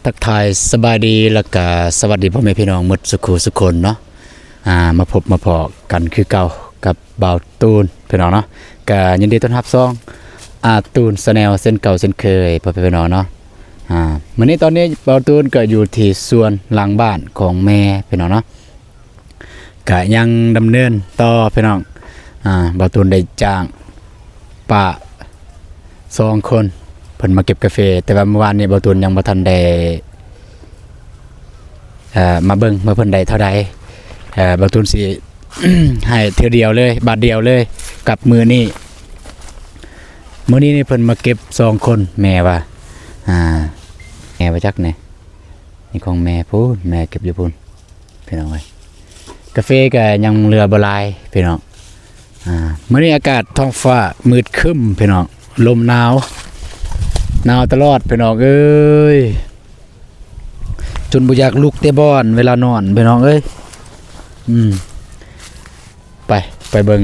ທັກທາຍສະບາຍດີ ແລ້ວກະສະຫວັດດີພໍ່ແມ່ພີ່ນ້ອງໝົດສຸຂູສຸຄົນເນາະ. ອ່າ ມາພົບມາພໍ້ກັນຄືເກົ່າກັບບ່າວຕູນພີ່ນ້ອງເນາະ. ກະຍິນດີຕ້ອນຮັບຊ່ອງອາຕູນແຊນແນວເຊັ່ນເກົ່າເຊັ່ນເຄີຍ ພໍ່ແມ່ພີ່ນ້ອງເນາະ. ອ່າ ມື້ນີ້ຕອນນີ້ບ່າວຕູນກະຢູ່ທີ່ສວນຫຼັງບ້ານຂອງແມ່ພີ່ນ້ອງເນາະ. ກະຍັງດຳເນີນຕໍ່ພີ່ນ້ອງ. ອ່າ ບ່າວຕູນໄດ້ຈ້າງປ້າສອງຄົນ ເພິ່ນມາເກັບກາເຟ, ແຕ່ວ່າມື້ວານນີ້ບ່າວຕູນຍັງບໍ່ທັນໄດ້ ເອີ ມາເບິ່ງວ່າເພິ່ນໄດ້ເທົ່າໃດ. ເອີ ບ່າວຕູນຊິ ໃຫ້ເທື່ອດຽວເລີຍ ບາດດຽວເລີຍກັບມື້ນີ້. ມື້ນີ້ນີ້ເພິ່ນມາເກັບສອງຄົນ ແມ່ວ່າ. ອ່າ ແມ່ວ່າຈັກແນ່ ນີ້ຂອງແມ່ພຸ້ນ ແມ່ເກັບຢູ່ພຸ້ນ. ພີ່ນ້ອງເອີຍ ກາເຟກະຍັງເຫຼືອບໍ່ຫຼາຍພີ່ນ້ອງ. ອ່າ ມື້ນີ້ອາກາດທ້ອງຟ້າມືດຄຶ້ມພີ່ນ້ອງ ລົມໜາວ ໜາວຕະຫຼອດພີ່ນ້ອງເອີຍ ຈົນບໍ່ຢາກລຸກແຕ່ບ່ອນເວລານອນພີ່ນ້ອງເອີຍ. ອືມ ໄປ ໄປເບິ່ງ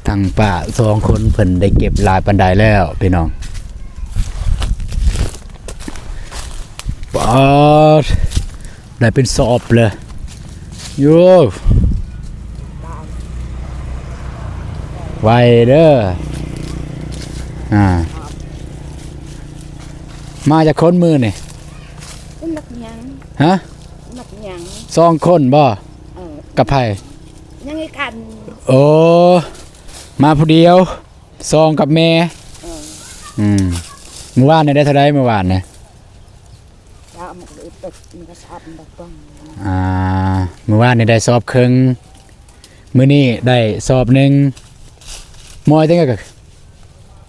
ທາງປ້າສອງຄົນ ເພິ່ນໄດ້ເກັບຫຼາຍປານໃດແລ້ວພີ່ນ້ອງ. ປາດ ໄດ້ເປັນສອບເລີຍ ໂຍ ໄວເດີ. ອ່າ ມາຈັກຄົນມື້ນີ້? ມັນມັກຫຍັງ? ຮະ? ມັກຫຍັງ? ສອງຄົນບໍ່? ເອີ ກັບໃຜ? ຍັງອີກອັນ. ໂອ້ ມາຜູ້ດຽວ ສອງກັບແມ່. ເອີ ອືມ ມື້ວານນີ້ໄດ້ເທົ່າໃດມື້ວານນີ້? ສາມ ມັນກະສອບມັນບໍ່ຕ້ອງ. ອ່າ ມື້ວານນີ້ໄດ້ສອບເຄິ່ງ ມື້ນີ້ໄດ້ສອບໜຶ່ງ. ມອຍຈັ່ງໃດກະ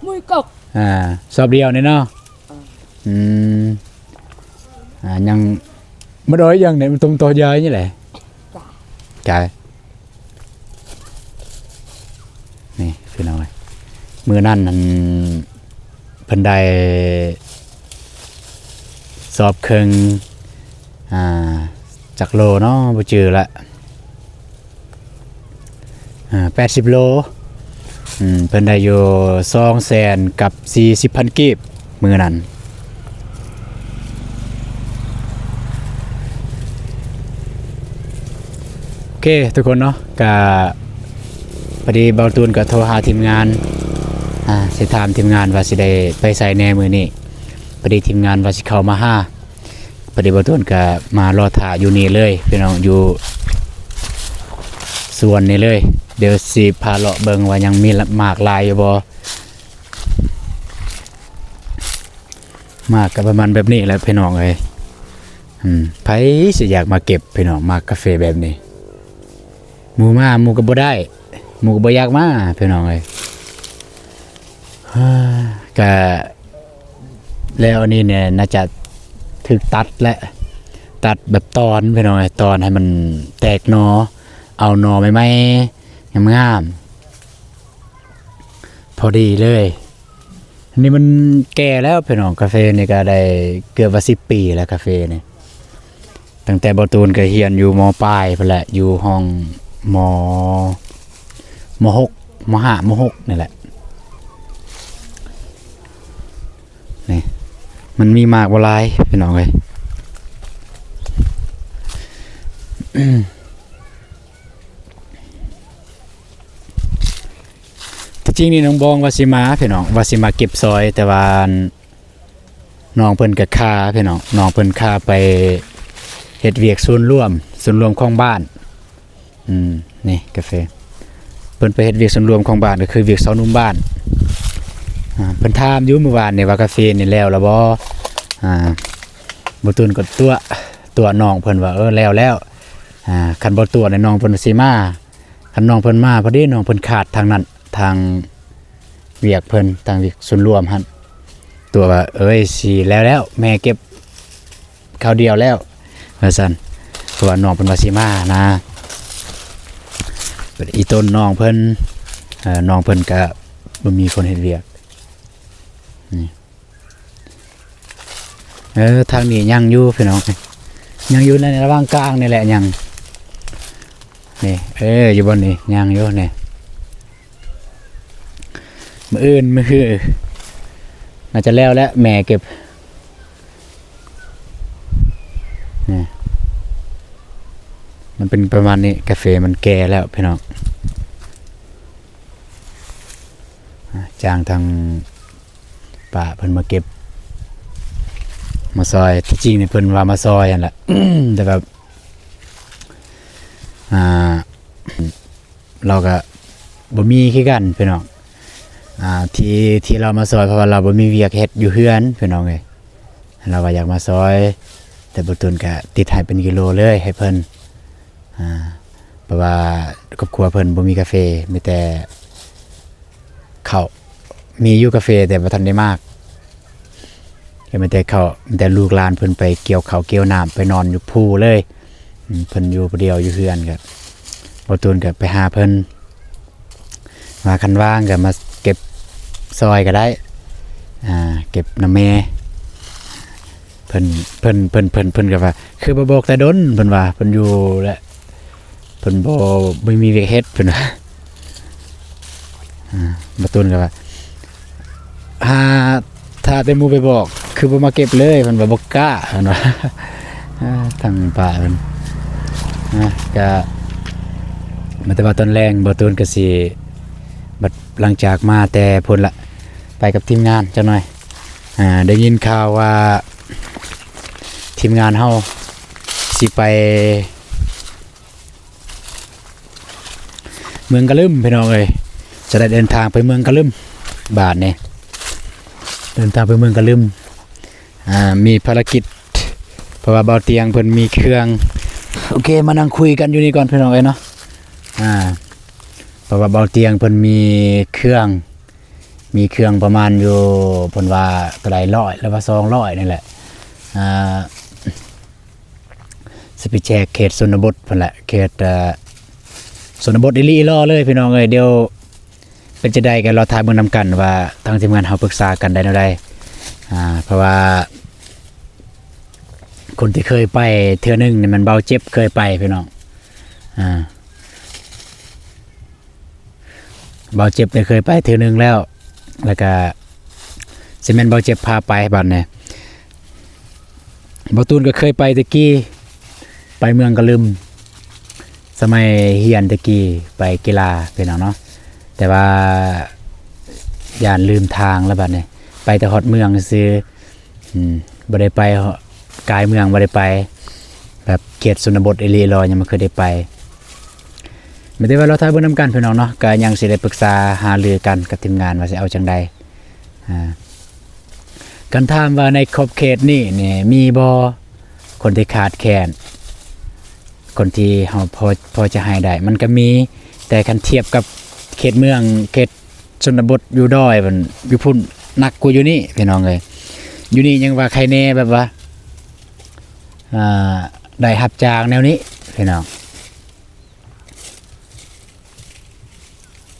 ມອຍກອກ. ອ່າ ສອບດຽວນີ້ເນາະ. ເອີ ອືມ ອ່າ ຍັງ ມາດອຍຢ່າງນີ້ ມັນຕົງຕໍ່ຍາຍນີ້ແຫຼະ. ຈ້າ ຈ້າ ນີ້ພີ່ນ້ອງເອີຍ ມື້ນັ້ນນັ້ນ ເພິ່ນໄດ້ສອບເຄິ່ງ ອ່າ ຈັກໂລເນາະ ບໍ່ຈື່ລະ. ອ່າ ແປດສິບໂລ. ອືມ ເພິ່ນໄດ້ຢູ່ສອງແສນກັບສີ່ສິບພັນກີບ ມື້ນັ້ນ. ໂອເຄທຸກຄົນເນາະ ກະພໍດີບ່າວຕູນກະໂທຫາທີມງານ ອ່າ ຊິຖາມທີມງານວ່າຊິໄດ້ໄປໃສແດ່ມື້ນີ້. ພໍດີທີມງານວ່າຊິເຂົ້າມາຫາ ພໍດີບ່າວຕູນກະມາລໍຖ້າຢູ່ນີ້ເລີຍພີ່ນ້ອງ ຢູ່ສວນນີ້ເລີຍ. ດຽວຊິພາເລາະເບິ່ງວ່າຍັງມີໝາກຫຼາຍຢູ່ບໍ່. ໝາກກະປະມານແບບນີ້ແຫຼະພີ່ນ້ອງເອີຍ. ອືມ ໃຜຊິຢາກມາເກັບພີ່ນ້ອງ ໝາກກາເຟແບບນີ້. ໝູ່ມາ ໝູ່ກະບໍ່ໄດ້ ໝູ່ກະບໍ່ຢາກມາພີ່ນ້ອງເອີຍ. ກະແລ້ວອັນນີ້ແນ່ ໜ້າຈະຖືກຕັດແຫຼະ ຕັດແບບຕອນພີ່ນ້ອງເອີຍ ຕອນໃຫ້ມັນແຕກໜໍ່ ເອົາໜໍ່ໃໝ່ໆ ງາມໆ ພໍດີເລີຍ. ອັນນີ້ມັນແກ່ແລ້ວພີ່ນ້ອງ ກາເຟນີ້ກະໄດ້ເກືອບວ່າສິບປີແລ້ວ ກາເຟນີ້. ຕັ້ງແຕ່ບ່າວຕູນກະຮຽນຢູ່ ມ.ປາຍພຸ້ນແຫຼະ ຢູ່ຫ້ອງ ມ. ມ. ຫົກ ມ. ຫ້າ ມ. ຫົກ ນີ້ແຫຼະ. ນີ້ ມັນມີໝາກບໍ່ຫຼາຍພີ່ນ້ອງເອີຍ. ທີ່ຈິງນີ້ນ້ອງບອງວ່າຊິມາພີ່ນ້ອງ ວ່າຊິມາເກັບຊອຍ ແຕ່ວ່າ ນ້ອງເພິ່ນກະຄາພີ່ນ້ອງ ນ້ອງເພິ່ນຄາໄປເຮັດວຽກສ່ວນລວມ ສ່ວນລວມຂອງບ້ານ. ອືມ ນີ້ກາເຟ ເພິ່ນໄປເຮັດວຽກສ່ວນລວມຂອງບ້ານ ກະຄືວຽກຊາວໜຸ່ມບ້ານ. ອ່າ ເພິ່ນຖາມຢູ່ມື້ວານນີ້ວ່າກາເຟນີ້ແລ້ວລະບໍ່. ອ່າ ບ່າວຕູນກະຕົວະ ຕົວະນ້ອງເພິ່ນວ່າ ເອີ ແລ້ວແລ້ວ. ອ່າ ຄັນບໍ່ຕົວະນີ້ນ້ອງເພິ່ນຊິມາ ຄັນນ້ອງເພິ່ນມາ ພໍດີນ້ອງເພິ່ນຂາດທາງນັ້ນ ທາງວຽກເພິ່ນ ທາງວຽກສ່ວນລວມຫັ້ນ ຕົວະວ່າ ເອີຍ ຊິແລ້ວແລ້ວ ແມ່ເກັບຄາວດຽວແລ້ວ ວ່າຊັ້ນ ເພາະວ່ານ້ອງເພິ່ນວ່າຊິມານະ. ອີ່ຕົນນ້ອງເພິ່ນ ເອີ ນ້ອງເພິ່ນກະບໍ່ມີຄົນເຮັດວຽກ ນີ້. ເອີ ທາງນີ້ຍັງຢູ່ພີ່ນ້ອງ ຍັງຢູ່ໃນລະຫວ່າງກາງນີ້ແຫຼະ ຍັງ ນີ້ ເອີ ຢູ່ບ່ອນນີ້ຍັງຢູ່ນີ້. ມື້ອື່ນ ມື້ຮື ໜ້າຈະແລ້ວແຫຼະ ແມ່ເກັບ. ນີ້ ມັນເປັນປະມານນີ້. ກາເຟມັນແກ່ແລ້ວພີ່ນ້ອງ. ອາ ຈ້າງທາງປ້າເພິ່ນມາເກັບ ມາຊ່ອຍ. ທີ່ຈິງນີ້ເພິ່ນວ່າມາຊ່ອຍຫັ້ນແຫຼະ ແຕ່ແບບ ອ່າ ລາວກະບໍ່ມີຄືກັນພີ່ນ້ອງ. ອ່າ ທີ່ ທີ່ລາວມາຊ່ອຍ ເພາະວ່າລາວບໍ່ມີວຽກເຮັດຢູ່ເຮືອນພີ່ນ້ອງເອີຍ. ລາວວ່າຢາກມາຊ່ອຍ ແຕ່ບໍ່ຕຸນກະຕິດໃຫ້ເປັນກິໂລເລີຍໃຫ້ເພິ່ນ. ອ່າ ເພາະວ່າຄອບຄົວເພິ່ນບໍ່ມີກາເຟ ມີແຕ່ເຂົ້າ ມີຢູ່ກາເຟແຕ່ບໍ່ທັນໄດ້ໝາກ ກໍມີແຕ່ເຂົ້າ ມີແຕ່ລູກຫຼານເພິ່ນໄປກ່ຽວເຂົ້າກ່ຽວນ້ຳ ໄປນອນຢູ່ພູເລີຍ. ອືມ ເພິ່ນຢູ່ຜູ້ດຽວຢູ່ເຮືອນ ກໍບໍ່ຕູນກໍໄປຫາເພິ່ນ ວ່າຄັນວ່າງກໍມາເກັບຊ່ອຍກໍໄດ້ ອ່າ ເກັບນຳແມ່. ເພິ່ນ ເພິ່ນ ເພິ່ນ ເພິ່ນ ເພິ່ນກໍວ່າ ຄືບໍ່ບອກແຕ່ດົນ ເພິ່ນວ່າ ເພິ່ນຢູ່ແຫຼະ ເພິ່ນບໍ່ ບໍ່ມີວຽກເຮັດ ເພິ່ນວ່າ. ອ່າ ບ່າວຕູນກໍວ່າ ຖ້າ ຖ້າແຕ່ໝູ່ໄປບອກ ຄືບໍ່ມາເກັບເລີຍ ເພິ່ນວ່າບໍ່ກ້າ ເພິ່ນວ່າ. ອ່າ ທາງປ້າເພິ່ນ ອ່າ ກະ ແຕ່ວ່າຕອນແລງບ່າວຕູນກໍຊິ ບັດຫຼັງຈາກມາແຕ່ພຸ້ນລະ ໄປກັບທີມງານຈັກໜ່ອຍ. ອ່າ ໄດ້ຍິນຂ່າວວ່າທີມງານເຮົາຊິໄປ ເມືອງກະລຶມ ພີ່ນ້ອງເອີຍ ຈະໄດ້ເດີນທາງໄປເມືອງກະລຶມ ບາດນີ້ເດີນທາງໄປເມືອງກະລຶມ. ອ່າ ມີພາລະກິດ ເພາະວ່າບ່າວຕຽງເພິ່ນມີເຄື່ອງ. ໂອເຄ ມານັ່ງຄຸຍກັນຢູ່ນີ້ກ່ອນ ພີ່ນ້ອງເອີຍເນາະ. ອ່າ ເພາະວ່າບ່າວຕຽງເພິ່ນມີເຄື່ອງ ມີເຄື່ອງປະມານຢູ່ ເພິ່ນວ່າເທົ່າໃດ ຮ້ອຍ ຫຼືວ່າສອງຮ້ອຍນີ້ແຫຼະ. ອ່າ ຊິໄປແຈກເຂດຊົນນະບົດພຸ້ນແຫຼະ ເຂດ ເອີ ຊົນນະບົດອີ່ຫຼີອີ່ຫຼໍ່ເລີຍ ພີ່ນ້ອງເອີຍ. ດຽວເປັນຈັ່ງໃດກໍລໍຖ້າເບິ່ງນຳກັນວ່າທາງທີມງານເຮົາປຶກສາກັນໄດ້ແນວໃດ. ອ່າ ເພາະວ່າຄົນທີ່ເຄີຍໄປເທື່ອໜຶ່ງນີ້ແມ່ນບ່າວເຈັບເຄີຍໄປ ພີ່ນ້ອງ. ອ່າ ບ່າວເຈັບໄດ້ເຄີຍໄປເທື່ອໜຶ່ງແລ້ວ ແລ້ວກະຊິແມ່ນບ່າວເຈັບພາໄປບາດນີ້. ບ່າວຕູນກໍເຄີຍໄປແຕ່ກີ້ ໄປເມືອງກະລຶມ ສະໄໝຮຽນແຕ່ກີ້ ໄປກິລາ ພີ່ນ້ອງເນາະ. ແຕ່ວ່າຢ້ານລືມທາງແລ້ວບາດນີ້ ໄປແຕ່ຮອດເມືອງຊື່ ອືມ ບໍ່ໄດ້ໄປກາຍເມືອງ ບໍ່ໄດ້ໄປແບບເຂດຊົນນະບົດອີ່ຫຼີອີ່ຫຼໍ່ ຍັງບໍ່ເຄີຍໄດ້ໄປ. ມີແຕ່ວ່າລໍຖ້າເບິ່ງນຳກັນ ພີ່ນ້ອງເນາະ ກໍຍັງຊິໄດ້ປຶກສາຫາລືກັນກັບທີມງານວ່າຊິເອົາຈັ່ງໃດ. ອ່າ ຄັນຖາມວ່າໃນຂອບເຂດນີ້ນີ້ມີບໍ່ຄົນທີ່ຂາດແຄນ ຄົນທີ່ເຮົາພໍ ພໍຈະໃຫ້ໄດ້ ມັນກໍມີ ແຕ່ຄັນທຽບກັບເຂດເມືອງ ເຂດ ຊົນນະບົດຢູ່ດອຍ ມັນຢູ່ພຸ້ນໜັກກວ່າຢູ່ນີ້ ພີ່ນ້ອງເອີຍ. ຢູ່ນີ້ຍັງວ່າໄຄແນ່ ແບບວ່າ ອ່າ ໄດ້ຮັບຈ້າງແນວນີ້ ພີ່ນ້ອງ.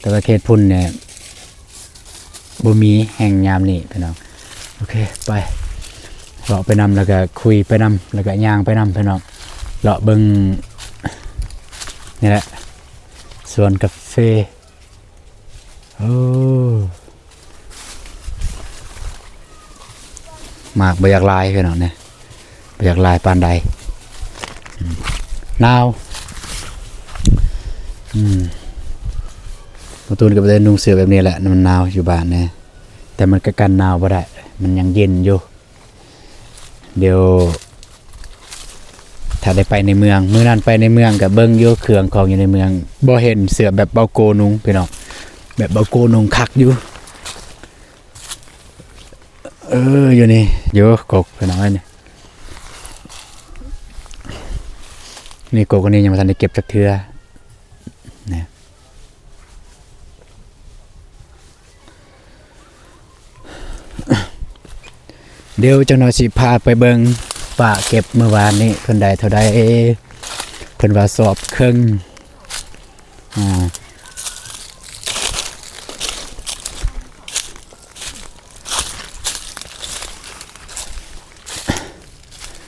ແຕ່ວ່າເຂດພຸ້ນນີ້ບໍ່ມີແຮ່ງຍາມນີ້ ພີ່ນ້ອງ. ໂອເຄ ໄປ ເລາະໄປນຳ ແລ້ວກໍຄຸຍໄປນຳ ແລ້ວກໍຍ່າງໄປນຳ ພີ່ນ້ອງ. ເລາະເບິ່ງ ນີ້ແຫຼະ ສວນກາເຟ. ໂອ້ ໝາກບໍ່ຢາກຫຼາຍ ພີ່ນ້ອງເອີຍ ບໍ່ຢາກຫຼາຍປານໃດ. ອືມ ໜາວ ອືມ ບ່າວຕູນກໍໄດ້ນຸ່ງເສື້ອແບບນີ້ແຫຼະ ມັນໜາວຢູ່ບ້ານນີ້ ແຕ່ມັນກໍກັນໜາວບໍ່ໄດ້ ມັນຍັງເຢັນຢູ່. ດຽວຖ້າໄດ້ໄປໃນເມືອງ ມື້ນັ້ນໄປໃນເມືອງກໍເບິ່ງຢູ່ ເຄື່ອງຂອງຢູ່ໃນເມືອງ ບໍ່ເຫັນເສື້ອແບບບ່າວໂກນຸ່ງ ພີ່ນ້ອງ. ແບບບ່າວໂກນຸ່ງຄັກຢູ່. ເອີ ຢູ່ນີ້ ຢູ່ກົກ ພີ່ນ້ອງເອີຍ ນີ້ ນີ້ກົກອັນນີ້ຍັງບໍ່ທັນໄດ້ເກັບຈັກເທື່ອ ນີ້. ດຽວຈັກໜ່ອຍຊິພາໄປເບິ່ງ ປ້າເກັບມື້ວານນີ້ ເພິ່ນໄດ້ເທົ່າໃດ ເພິ່ນວ່າສອບເຄິ່ງ. ອ່າ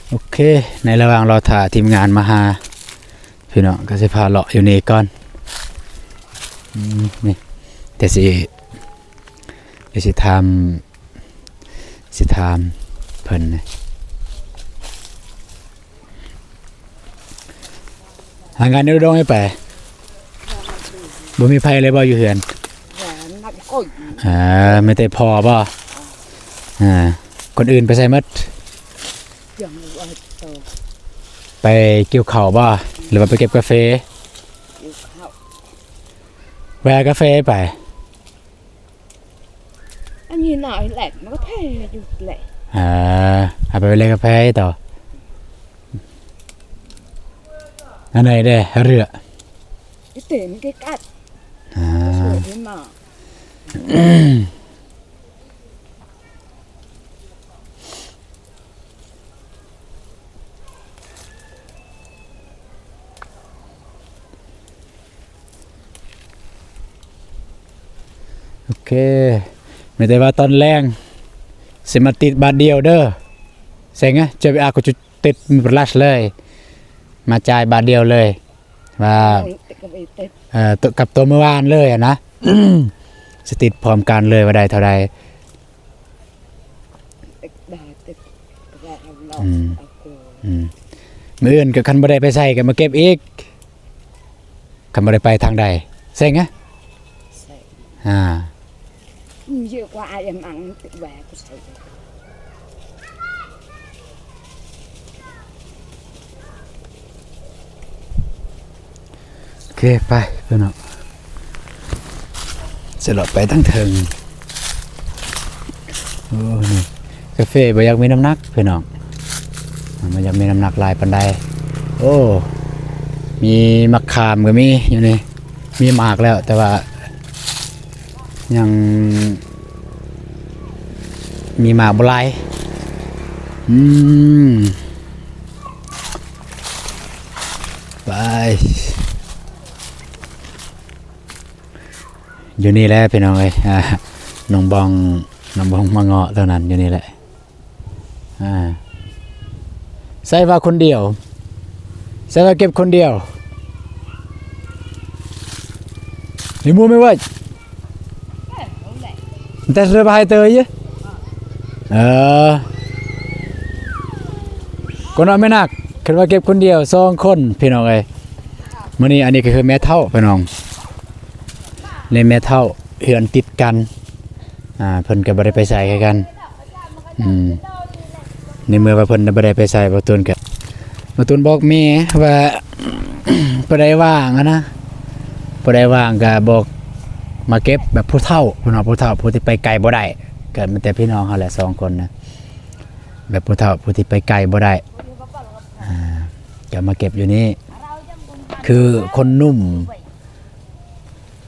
ໂອເຄ ໃນລະຫວ່າງລໍຖ້າທີມງານມາຫາ ພີ່ນ້ອງ ກໍຊິພາເລາະຢູ່ນີ້ກ່ອນ. ອືມ ນີ້ ແຕ່ຊິ ດຽວຊິຖາມ ຊິຖາມເພິ່ນ ນີ້ ເ ຫາງານຢູ່ດົງໃຫ້ໄປ. ບໍ່ມີໃຜເລີຍບໍ່ຢູ່ເຮືອນ? ເອີ ມີແຕ່ພໍ່ບໍ່? ອ່າ ຄົນອື່ນໄປໃສໝົດ? ໄປກ່ຽວເຂົ້າບໍ່ ຫຼືວ່າໄປເກັບກາເຟ? ແວ່ກາເຟໄປ. ອັນນີ້ໜ້ອຍແຫຼະ ມັນກາເຟຢູ່ແຫຼະ. ເອີ ເອົາໄປເລັກກາເຟຕໍ່. ອັນໃດເດ້ ເຮືອ? ເຕັມເກະກັດ. ອ່າ ສວຍຂຶ້ນມາ. ໂອເຄ ມີແຕ່ວ່າຕອນແລງຊິມາຕິດບາດດຽວເດີ ເສັງເອີຍ ຈະໄປອາກະຈຸຕິດມີປລັດເລີຍ ມາຈ່າຍບາດດຽວເລີຍ ວ່າ ເອີ ກັບໂຕມື້ວານເລີຍຫັ້ນນະ ຊິຕິດພ້ອມກັນເລີຍວ່າໄດ້ເທົ່າໃດ. ອືມ ອືມ ມື້ອື່ນກໍຄັນບໍ່ໄດ້ໄປໃສກໍມາເກັບອີກ ຄັນບໍ່ໄດ້ໄປທາງໃດ ເສັງອະ ອ່າ. ໂອເຄ ໄປພີ່ນ້ອງ ສະຫຼອດໄປທາງເທິງ. ໂອ້ ນີ້ກາເຟບໍ່ຢາກມີນ້ຳໜັກພີ່ນ້ອງ ບໍ່ຢາກມີນ້ຳໜັກຫຼາຍປານໃດ. ໂອ້ ມີໝາກຂາມກໍມີຢູ່ນີ້ ມີໝາກແລ້ວ ແຕ່ວ່າຍັງມີໝາກບໍ່ຫຼາຍ. ອືມ ໄປ ຢູ່ນີ້ແຫຼະພີ່ນ້ອງເອີຍ ອ່າ ນ້ອງບອງ ນ້ອງບອງມາເງາະເທົ່ານັ້ນ ຢູ່ນີ້ແຫຼະ. ອ່າ ໃສ່ວ່າຄົນດຽວ ໃສ່ວ່າເກັບຄົນດຽວ ມີໝູ່ໄໝເວີ້ຍ? ແຕ່ເສືອບາຍເຕີຍ ເອີ ຄົນນ້ອຍແມ່ນນັກ ຄັນວ່າເກັບຄົນດຽວສອງຄົນ ພີ່ນ້ອງເອີຍ. ມື້ນີ້ ອັນນີ້ກໍຄືແມ່ເຖົ້າພີ່ນ້ອງ ນີ້ແມ່ເຖົ້າ ເຮືອນຕິດກັນ ອ່າ ເພິ່ນກໍບໍ່ໄດ້ໄປໃສຄືກັນ. ອືມ ໃນເມື່ອວ່າເພິ່ນບໍ່ໄດ້ໄປໃສ ບ່າວຕູນກໍ ບ່າວຕູນບອກແມ່ວ່າ ຜູ້ໃດວ່າງຫັ້ນນະ ຜູ້ໃດວ່າງກໍບອກມາເກັບແບບຜູ້ເຖົ້າ ເພິ່ນວ່າຜູ້ເຖົ້າ ຜູ້ທີ່ໄປໄກບໍ່ໄດ້ ກໍມີແຕ່ພີ່ນ້ອງເຮົາແຫຼະສອງຄົນນະ ແບບຜູ້ເຖົ້າ ຜູ້ທີ່ໄປໄກບໍ່ໄດ້ ອ່າ ກໍມາເກັບຢູ່ນີ້ ຄືຄົນໜຸ່ມ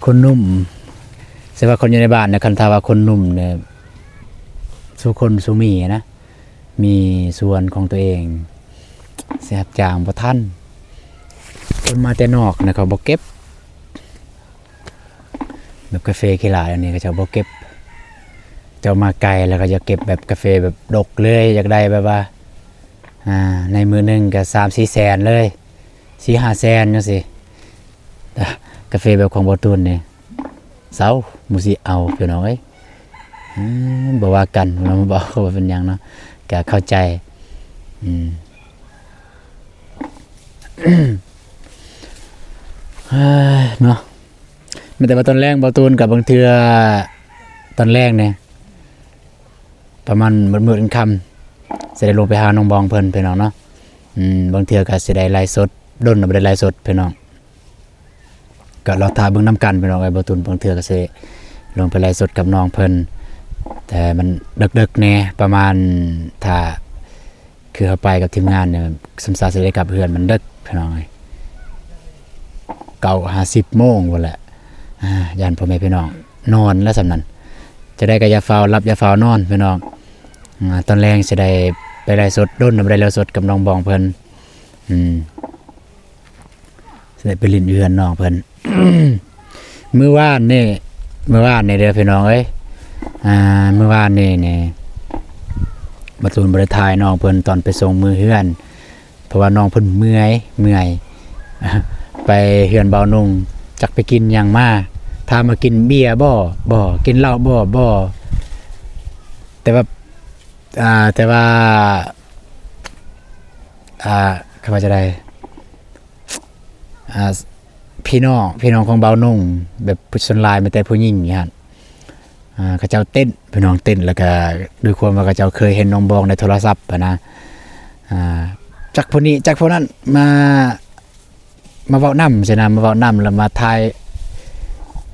ຄົນໜຸ່ມ ແຕ່ວ່າຄົນຢູ່ໃນບ້ານນະ ຄັນຖ້າວ່າຄົນໜຸ່ມນີ້ ສູ່ຄົນສູ່ມີນະ ມີສວນຂອງຕົວເອງ ຊິຮັບຈ້າງບໍ່ທັນ. ຄົນມາແຕ່ນອກນະ ເຂົາບໍ່ເກັບ ແບບກາເຟຂີ້ຫຼ້າອັນນີ້ ເຂົາເຈົ້າບໍ່ເກັບ. ເຈົ້າມາໄກແລ້ວ ເຂົາຢາກເກັບແບບກາເຟແບບດົກເລີຍ ຢາກໄດ້ແບບວ່າ ອ່າ ໃນມື້ໜຶ່ງກໍສາມສີ່ແສນເລີຍ ສີ່ຫ້າແສນຈັ່ງຊີ້. ກາເຟແບບຂອງບ່າວຕູນນີ້ ເຊົາ ບໍ່ຊິເອົາ ພີ່ນ້ອງເອີຍ. ອືມ ບໍ່ວ່າກັນເນາະ ບໍ່ເອົາ ບໍ່ເປັນຫຍັງເນາະ ກໍເຂົ້າໃຈ. ອືມ ເອີຍ ເນາະ ແມ່ນແຕ່ວ່າຕອນແລງບ່າວຕູນກັບບາງເທື່ອ ຕອນແລງນີ້ ປະມານມືດໆຄ່ຳໆ ຊິໄດ້ລົງໄປຫານ້ອງບອງເພິ່ນ ພີ່ນ້ອງເນາະ. ອືມ ບາງເທື່ອກໍຊິໄດ້ໄລຟ໌ສົດ ດົນບໍ່ໄດ້ໄລຟ໌ສົດ ພີ່ນ້ອງ ກໍລໍຖ້າເບິ່ງນຳກັນ ພີ່ນ້ອງເອີຍ. ບ່າວຕູນບາງເທື່ອກໍຊິລົງໄປໄລຟ໌ສົດກັບນ້ອງເພິ່ນ ແຕ່ມັນເດິກໆແດ່ ປະມານ ຖ້າ ຄືເຮົາໄປກັບທີມງານນີ້ ສ່ຳຊາຊິໄດ້ກັບເຮືອນມັນເດິກ ພີ່ນ້ອງເອີຍ ເກົ້າຫາສິບໂມງພຸ້ນແຫຼະ. ອ່າ ຢ້ານພໍ່ແມ່ພີ່ນ້ອງນອນແລ້ວສ່ຳນັ້ນ ຈະໄດ້ກໍຢ່າຟ້າວຫຼັບ ຢ່າຟ້າວນອນ ພີ່ນ້ອງ. ອ່າ ຕອນແລງຊິໄດ້ໄປໄລຟ໌ສົດ ດົນບໍ່ໄດ້ໄລຟ໌ສົດກັບນ້ອງບອງເພິ່ນ. ອືມ ຊິໄດ້ໄປຫຼິ້ນຢູ່ເຮືອນນ້ອງເພິ່ນ. ມື້ວານນີ້ ມື້ວານນີ້ເດີພີ່ນ້ອງເອີຍ ອ່າ ມື້ວານນີ້ນີ້ ບ່າວຕູນບໍ່ໄດ້ຖ່າຍນ້ອງເພິ່ນຕອນໄປສົ່ງມື້ເຮືອນ ເພາະວ່ານ້ອງເພິ່ນເມື່ອຍ ເມື່ອຍ ໄປເຮືອນບ່າວນຸ່ງ ຈັກໄປກິນຫຍັງມາ ຖາມວ່າກິນເບຍບໍ່? ບໍ່. ກິນເຫຼົ້າບໍ່? ບໍ່. ແຕ່ວ່າ ອ່າ ແຕ່ວ່າ ອ່າ ເຂົາວ່າຈັ່ງໃດ? ອ່າ ພີ່ນ້ອງ ພີ່ນ້ອງຂອງບ່າວນຸ່ງ ແບບສ່ວນຫຼາຍມີແຕ່ຜູ້ຍິງຢູ່ຫັ້ນ ອ່າ ເຂົາເຈົ້າເຕັ້ນ ພີ່ນ້ອງເຕັ້ນ ແລ້ວກະດ້ວຍຄວາມວ່າເຂົາເຈົ້າເຄີຍເຫັນນ້ອງບອງໃນໂທລະສັບຫັ້ນນະ ອ່າ ຈັກຜູ້ນີ້ຈັກຜູ້ນັ້ນມາ ມາເວົ້ານຳຊີ້ນະ ມາເວົ້ານຳ ແລ້ວມາຖ່າຍ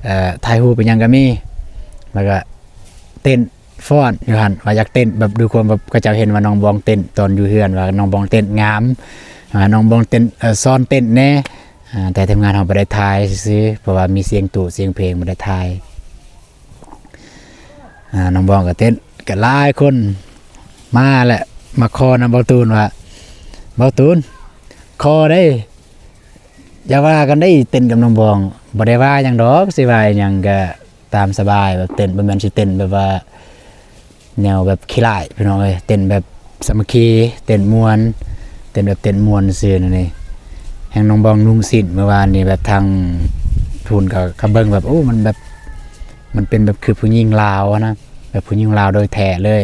ເອີ ຖ່າຍຮູບອີ່ຫຍັງກໍມີ ແລ້ວກໍເຕັ້ນຟ້ອນຢູ່ຫັ້ນ ວ່າຢາກເຕັ້ນ ແບບດ້ວຍຄວາມແບບເຂົາເຈົ້າເຫັນວ່ານ້ອງບອງເຕັ້ນຕອນຢູ່ເຮືອນ ວ່ານ້ອງບອງເຕັ້ນງາມ ອ່າ ນ້ອງບອງເຕັ້ນ ເອີ ສອນເຕັ້ນແດ່ ອ່າ ແຕ່ທີມງານເຮົາບໍ່ໄດ້ຖ່າຍຊື່ໆ ເພາະວ່າມີສຽງຕູ້ສຽງເພງ ບໍ່ໄດ້ຖ່າຍ. ອ່າ ນ້ອງບອງກໍເຕັ້ນ ກໍຫຼາຍຄົນມາແຫຼະ ມາຂໍນຳບ່າວຕູນວ່າ ບ່າວຕູນ ຂໍເດ້ ຢ່າວ່າກັນເດ້ ເຕັ້ນກັບນ້ອງບອງ ບໍ່ໄດ້ວ່າຫຍັງດອກ ຊິວ່າອີ່ຫຍັງກໍຕາມສະບາຍ ແບບເຕັ້ນ ບໍ່ແມ່ນຊິເຕັ້ນແບບວ່າ ແນວແບບຂີ້ຮ້າຍ ພີ່ນ້ອງເອີຍ ເຕັ້ນແບບສາມັກຄີ ເຕັ້ນມ່ວນ ເຕັ້ນແບບເຕັ້ນມ່ວນຊື່ນັ້ນເອງ. ແຮ່ງນ້ອງບອງນຸ່ງສິ້ນມື້ວານນີ້ ແບບທາງພຸ້ນກໍ ເຂົາເບິ່ງແບບ ໂອ້ ມັນແບບ ມັນເປັນແບບຄືຜູ້ຍິງລາວຫັ້ນນະ ແບບຜູ້ຍິງລາວໂດຍແທ້ເລີຍ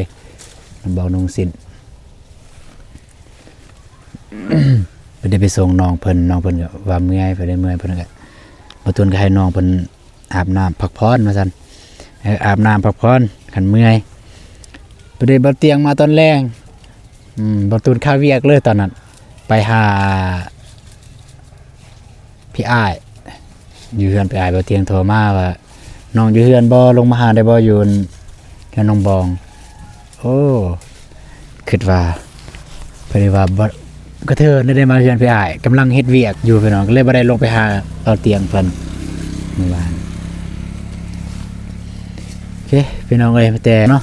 ນ້ອງບອງນຸ່ງສິ້ນ. ເພິ່ນໄດ້ໄປສົ່ງນ້ອງເພິ່ນ ນ້ອງເພິ່ນກໍວ່າເມື່ອຍ ເພິ່ນໄດ້ເມື່ອຍ ເພິ່ນກໍ ບ່າວຕູນກໍໃຫ້ນ້ອງເພິ່ນ ອາບນ້ຳພັກຜ່ອນວ່າຊັ້ນ ເອີ ອາບນ້ຳພັກຜ່ອນ ຄັນເມື່ອຍ. ພໍດີບ່າວຕຽງມາຕອນແລງ ອືມ ບ່າວຕູນຄາວຽກເລີຍຕອນນັ້ນ ໄປຫາພີ່ອ້າຍ ຢູ່ເຮືອນພີ່ອ້າຍ. ບ່າວຕຽງໂທມາວ່າ ນ້ອງຢູ່ເຮືອນບໍ່? ລົງມາຫາໄດ້ບໍ່? ຢູ່ເຮືອນນ້ອງບອງ. ໂອ້ ຄິດວ່າ ເພິ່ນວ່າບໍ່ ກະເທີນໄດ້ມາເຮືອນພີ່ອ້າຍ ກຳລັງເຮັດວຽກຢູ່ພີ່ນ້ອງ ກໍເລີຍບໍ່ໄດ້ລົງໄປຫາບ່າວຕຽງເພິ່ນມື້ວານ. ໂອເຄ ພີ່ນ້ອງເອີຍ ແຕ່ເນາະ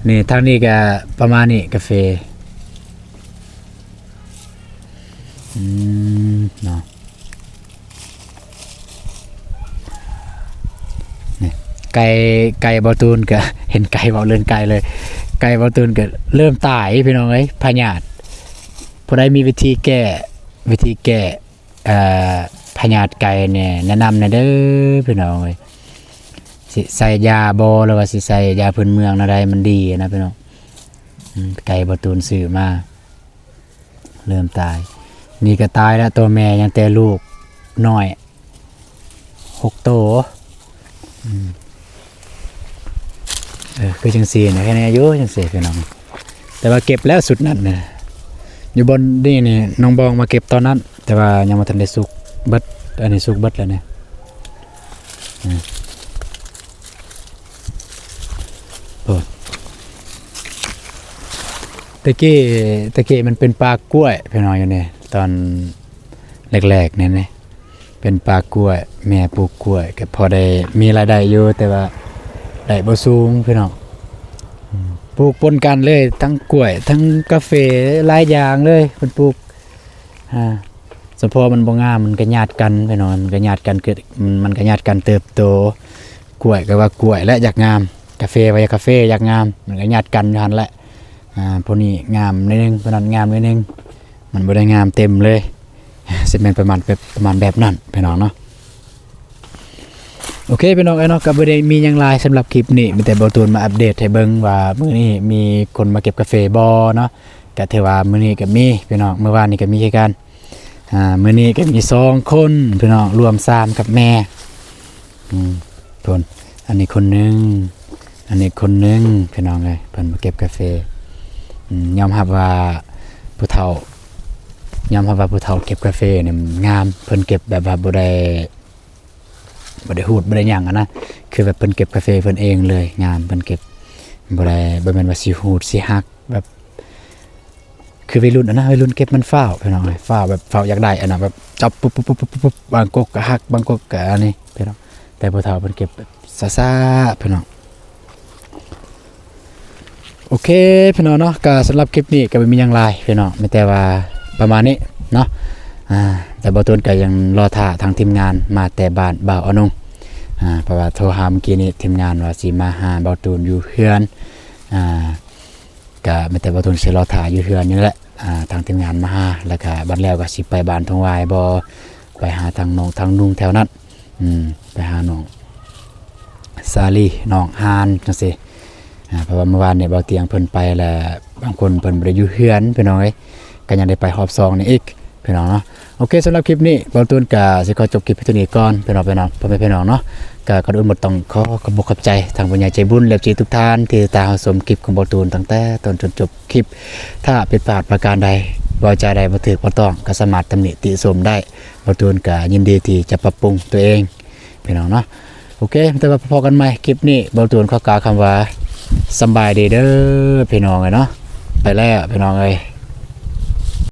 ນີ້ ທາງນີ້ກະປະມານນີ້ ກາເຟ ອືມ ເນາະ. ນີ້ ໄກ່ ໄກ່ບ່າວຕູນກະ ເຫັນໄກ່ ເວົ້າເລື່ອງໄກ່ເລີຍ ໄກ່ບ່າວຕູນກະເລີ່ມຕາຍພີ່ນ້ອງເອີຍ ພະຍາດ. ຜູ້ໃດມີວິທີແກ້ ວິທີແກ້ ເອີ ພະຍາດໄກ່ແດ່ ແນະນຳແດ່ເດີພີ່ນ້ອງເອີຍ. ຊິໃສ່ຢາບໍ່ ຫຼືວ່າຊິໃສ່ຢາພື້ນເມືອງແນວໃດມັນດີນະພີ່ນ້ອງ. ອືມ ໄກ່ບ່າວຕູນຊື້ມາ ເລີ່ມຕາຍ ນີ້ກໍຕາຍແລ້ວ ໂຕແມ່ຍັງແຕ່ລູກນ້ອຍຫົກໂຕ. ອືມ ເອີ ຄືຈັ່ງຊີ້ນະ ແຄ່ນີ້ຢູ່ຈັ່ງຊີ້ພີ່ນ້ອງ ແຕ່ວ່າເກັບແລ້ວຊຸດນັ້ນນະ ຢູ່ບ່ອນນີ້ນີ້ ນ້ອງບອງມາເກັບຕອນນັ້ນ ແຕ່ວ່າຍັງບໍ່ທັນໄດ້ສຸກເບິດ ອັນນີ້ສຸກເບິດແລ້ວນີ້. ອືມ ໂອ້ ແຕ່ກີ້ ແຕ່ກີ້ມັນເປັນປ່າກ້ວຍພີ່ນ້ອງ ຢູ່ນີ້ ຕອນແລກໆນີ້ນີ້ ເປັນປ່າກ້ວຍ ແມ່ປູກກ້ວຍ ກໍພໍໄດ້ມີລາຍໄດ້ຢູ່ ແຕ່ວ່າໄດ້ບໍ່ສູງພີ່ນ້ອງ. ອືມ ປູກປົນກັນເລີຍ ທັງກ້ວຍ ທັງກາເຟ ຫຼາຍຢ່າງເລີຍ ເພິ່ນປູກ ອ່າ ສະເພາະມັນບໍ່ງາມ ມັນກະຍາດກັນພີ່ນ້ອງ ມັນກະຍາດກັນ ມັນກະຍາດກັນເຕີບໂຕ. ກ້ວຍກໍວ່າກ້ວຍແຫຼະ ຢາກງາມ ກາເຟວ່າຢາກ ກາເຟຢາກງາມ ມັນກໍຍາດກັນຢູ່ຫັ້ນແຫຼະ. ອ່າ ຜູ້ນີ້ງາມໜ້ອຍໜຶ່ງ ຜູ້ນັ້ນງາມໜ້ອຍໜຶ່ງ ມັນບໍ່ໄດ້ງາມເຕັມເລີຍ. ຊິແມ່ນປະມານແບບ ປະມານແບບນັ້ນພີ່ນ້ອງເນາະ. ໂອເຄພີ່ນ້ອງເອີຍເນາະ ກໍບໍ່ໄດ້ມີຫຍັງຫຼາຍສຳລັບຄລິບນີ້ ມີແຕ່ບ່າວຕູນມາອັບເດດໃຫ້ເບິ່ງວ່າມື້ນີ້ມີຄົນມາເກັບກາເຟບໍ່ເນາະ. ກໍຖືວ່າມື້ນີ້ກໍມີພີ່ນ້ອງ ມື້ວານນີ້ກໍມີຄືກັນ. ອ່າ ມື້ນີ້ກໍມີສອງຄົນພີ່ນ້ອງ ລວມສາມກັບແມ່. ອືມ ຄົນ ອັນນີ້ຄົນໜຶ່ງ ອັນນີ້ຄົນໜຶ່ງພີ່ນ້ອງເອີຍ ເພິ່ນມາເກັບກາເຟ. ອືມ ຍອມຮັບວ່າຜູ້ເຖົ້າ ຍອມຮັບວ່າຜູ້ເຖົ້າເກັບກາເຟນີ້ງາມ ເພິ່ນເກັບແບບວ່າບໍ່ໄດ້ ບໍ່ໄດ້ຮູດ ບໍ່ໄດ້ຫຍັງຫັ້ນນະ ຄືແບບເພິ່ນເກັບກາເຟເພິ່ນເອງເລີຍ ງາມ ເພິ່ນເກັບ ບໍ່ໄດ້ ບໍ່ແມ່ນວ່າຊິຮູດຊິຫັກ ແບບ ຄືໄວລຸ້ນຫັ້ນນະ ໄວລຸ້ນເກັບມັນຟ້າວພີ່ນ້ອງເອີຍ ຟ້າວແບບຟ້າວຢາກໄດ້ຫັ້ນນະ ແບບຈັບປຸບໆໆໆ ບາງກົກກໍຫັກ ບາງກົກກໍອັນນີ້ພີ່ນ້ອງ. ແຕ່ຜູ້ເຖົ້າເພິ່ນເກັບແບບຊ້າໆພີ່ນ້ອງ. ໂອເຄພີ່ນ້ອງເນາະ ກໍສຳລັບຄລິບນີ້ກໍບໍ່ມີຫຍັງຫຼາຍພີ່ນ້ອງ ມີແຕ່ວ່າປະມານນີ້ເນາະ. ອ່າ ແຕ່ບ່າວຕູນກໍຍັງລໍຖ້າທາງທີມງານມາແຕ່ບ້ານບ່າວອານົງ ອ່າ ເພາະວ່າໂທຫາມື້ກີ້ນີ້ ທີມງານວ່າຊິມາຫາບ່າວຕູນຢູ່ເຮືອນ ອ່າ ກະມີແຕ່ບ່າວຕູນຊິລໍຖ້າຢູ່ເຮືອນນີ້ແຫຼະ. ອ່າ ທາງທີມງານມາຫາ ແລ້ວກະບັດແລ້ວກໍຊິໄປບ້ານທົ່ງຫວາຍບໍ່ ໄປຫາທາງນ້ອງທາງນຸ່ງແຖວນັ້ນ ອືມ ໄປຫານ້ອງສາລີ ນ້ອງຮານ ຈັ່ງຊີ້. ອ່າ ເພາະວ່າມື້ວານນີ້ບ່າວຕຽງເພິ່ນໄປແລ້ວ ບາງຄົນເພິ່ນບໍ່ໄດ້ຢູ່ເຮືອນພີ່ນ້ອງເອີຍ ກໍຍັງໄດ້ໄປຮອບສອງນີ້ອີກ. ເພ ພີ່ນ້ອງເນາະ. ໂອເຄ ສຳລັບຄລິບນີ້ ບ່າວຕູນກະຊິຂໍຈົບຄລິບພຽງເທົ່ານີ້ກ່ອນ ພີ່ນ້ອງ ພີ່ນ້ອງ ພໍ່ແມ່ພີ່ນ້ອງເນາະ. ກະກ່ອນອື່ນໝົດຕ້ອງຂໍຂອບອົກຂອບໃຈທາງຜູ້ໃຫຍ່ໃຈບຸນ ແລະ ເອັຟຊີ ທຸກທ່ານທີ່ຕິດຕາມຮັບຊົມຄລິບຂອງບ່າວຕູນຕັ້ງແຕ່ຕົ້ນຈົນຈົບຄລິບ. ຖ້າຜິດພາດປະການໃດ, ເວົ້າຈາໃດບໍ່ຖືກບໍ່ຕ້ອງ ກໍສາມາດຕຳໜິຕິຊົມໄດ້. ບ່າວຕູນກໍຍິນດີທີ່ຈະປັບປຸງຕົວເອງ ພີ່ນ້ອງເນາະ. ໂອເຄ ແຕ່ວ່າພໍ້ກັນໃໝ່ຄລິບນີ້ ບ່າວຕູນຂໍກ່າວຄຳວ່າ ສຳບາຍດີເດີ ພີ່ນ້ອງເອີຍເນາະ. ໄປແລ້ວ ພີ່ນ້ອງເອີຍ.